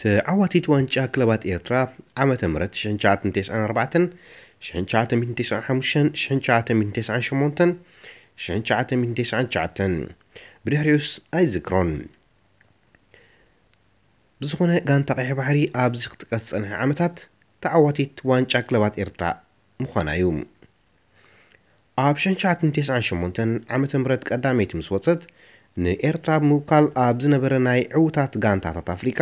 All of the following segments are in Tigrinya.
ተዓዋቲት ዋንጫ ክለባት ኤርትራ ዓመተ ምህረት ሽሕን ትሽዓተ ሚእትን ተስዓን ኣርባዕተን፣ ሽሕን ትሽዓተ ሚእትን ተስዓን ሓሙሽተን፣ ሽሕን ትሽዓተ ሚእትን ተስዓን ሸሞንተን፣ ሽሕን ትሽዓተ ሚእትን ተስዓን ትሽዓተን። ብድሕሪኡስ ኣይዝክሮን። ብዝኾነ፣ ጋንታ ቀይሕ ባሕሪ ኣብዚ ክጥቀስ ዝጸንሐ ዓመታት ተዓዋቲት ዋንጫ ክለባት ኤርትራ ምዃና እዩ። ኣብ ሽሕን ትሽዓተ ሚእትን ተስዓን ሸሞንተን ዓመተ ምህረት ቀዳመይቲ ምስ ወጸት፣ ንኤርትራ ብምውካል ኣብ ዝነበረ ናይ ዕዉታት ጋንታታት ኣፍሪቃ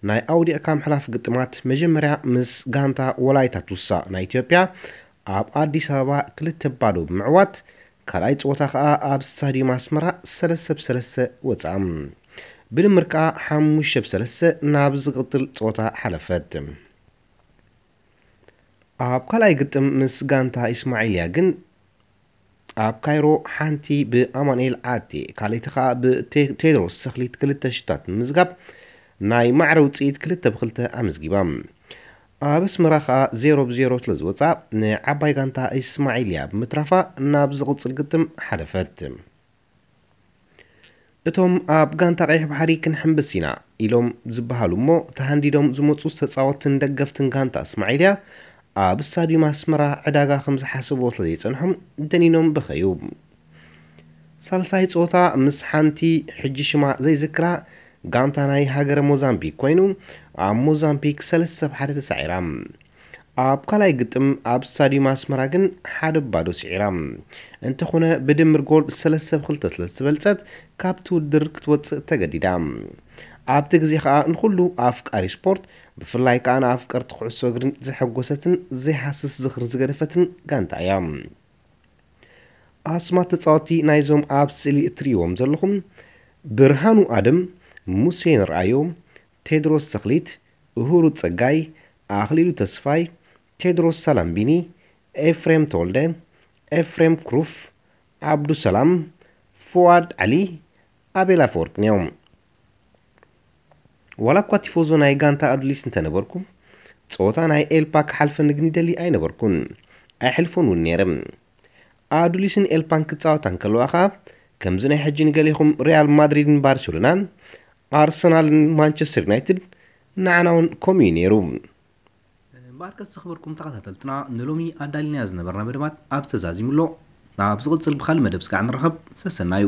ናይ ኣውዲቕካ ምሕላፍ ግጥማት፣ መጀመርያ ምስ ጋንታ ወላይታ ቱሳ ናይ ኢትዮጵያ ኣብ ኣዲስ ኣበባ ክልተ ባዶ ብምዕዋት፣ ካልኣይ ጸወታ ከኣ ኣብ ስታድዩም ኣስመራ ሰለስተ ብ ሰለስተ ወጽኣ። ብድምር ከኣ ሓሙሽተ ብ ሰለስተ ናብ ዝቕጽል ጸወታ ሓለፈት። ኣብ ካልኣይ ግጥም ምስ ጋንታ ኢስማዒልያ ግን፣ ኣብ ካይሮ ሓንቲ ብኣማኑኤል ዓቴ፣ ካልኣይቲ ከኣ ብቴድሮስ ሰኽሊት ክልተ ሽታት ንምዝጋብ ናይ ማዕረ ውጽኢት ክልተ ብ ክልተ ኣመዝጊባ። ኣብ ኣስመራ ከኣ ዜሮ ብ ዜሮ ስለ ዝወጻ፣ ንዓባይ ጋንታ ኢስማዒልያ ብምትራፋ ናብ ዝቕጽል ግጥም ሓለፈት። እቶም ኣብ ጋንታ ቀይሕ ባሕሪ ክንሕምብስ ኢና ኢሎም ዝበሃሉ እሞ ተሃንዲዶም ዝመጹ ተጻወትትን ደገፍትን ጋንታ እስማዒልያ፣ ኣብ ስታድዩም ኣስመራ ዕዳጋ ከም ዝሓሰብዎ ስለ ዘይጸንሖም ደኒኖም በኸዩ። ሳልሳይ ጸወታ ምስ ሓንቲ ሕጂ ሽማ ዘይዝክራ ጋንታ ናይ ሃገረ ሞዛምቢክ ኮይኑ፣ ኣብ ሞዛምቢክ ሰለስተ ብ ሓደ ተሳዒራ። ኣብ ካልኣይ ግጥም ኣብ ስታድዩም ኣስመራ ግን ሓደ ብ ባዶ ስዒራ። እንተኾነ፣ ብድምር ጎል ሰለስተ ብ ክልተ ስለ ዝተበልጸት፣ ካብቲ ውድድር ክትወጽእ ተገዲዳ። ኣብቲ ግዜ ከኣ ንኹሉ ኣፍቃሪ ስፖርት፣ ብፍላይ ከኣ ንኣፍቀርቲ ኩዕሶ እግርን ዘሐጎሰትን ዘይሃስስ ዝኽሪ ዝገደፈትን ጋንታ እያ። ኣስማት ተጻወትቲ ናይዞም ኣብ ስእሊ እትርእይዎም ዘለኹም፣ ብርሃኑ ኣደም፣ ሙሴ ንርኣዮ፣ ቴድሮስ ተኽሊት፣ እሁሩ ጸጋይ፣ ኣኽሊሉ ተስፋይ፣ ቴድሮስ ሳላምቢኒ፣ ኤፍሬም ተወልደ፣ ኤፍሬም ክሩፍ፣ ዓብዱ ሰላም፣ ፍዋድ ዓሊ፣ ኣቤል ኣፈወርቅን እዮም። ዋላ እኳ ቲፎዞ ናይ ጋንታ ኣዱሊስ እንተነበርኩ፣ ጸወታ ናይ ኤልፓ ክሓልፈኒ ግን ይደሊ ኣይነበርኩን። ኣይሕልፎን እውን ነይረ። ኣዱሊስን ኤልፓን ክጻወታ እንከለዋ ኸኣ፣ ከምዚ ናይ ሕጂ ንገሌኹም ሪያል ማድሪድን ባርሴሎናን፣ ኣርሰናልን ማንቸስተር ዩናይትድ ንዓና እውን ከምኡ እዩ ነይሩ። እምበኣርከስ ዘኽበርኩም ተኸታተልትና፣ ንሎሚ ኣዳሊናዮ ዝነበርና መደባት ኣብ ተዛዚሙ ኣሎ። ኣብ ዝቕጽል ብኻልእ መደብ ስጋዕ ንራኸብ። ሰሰናዩ።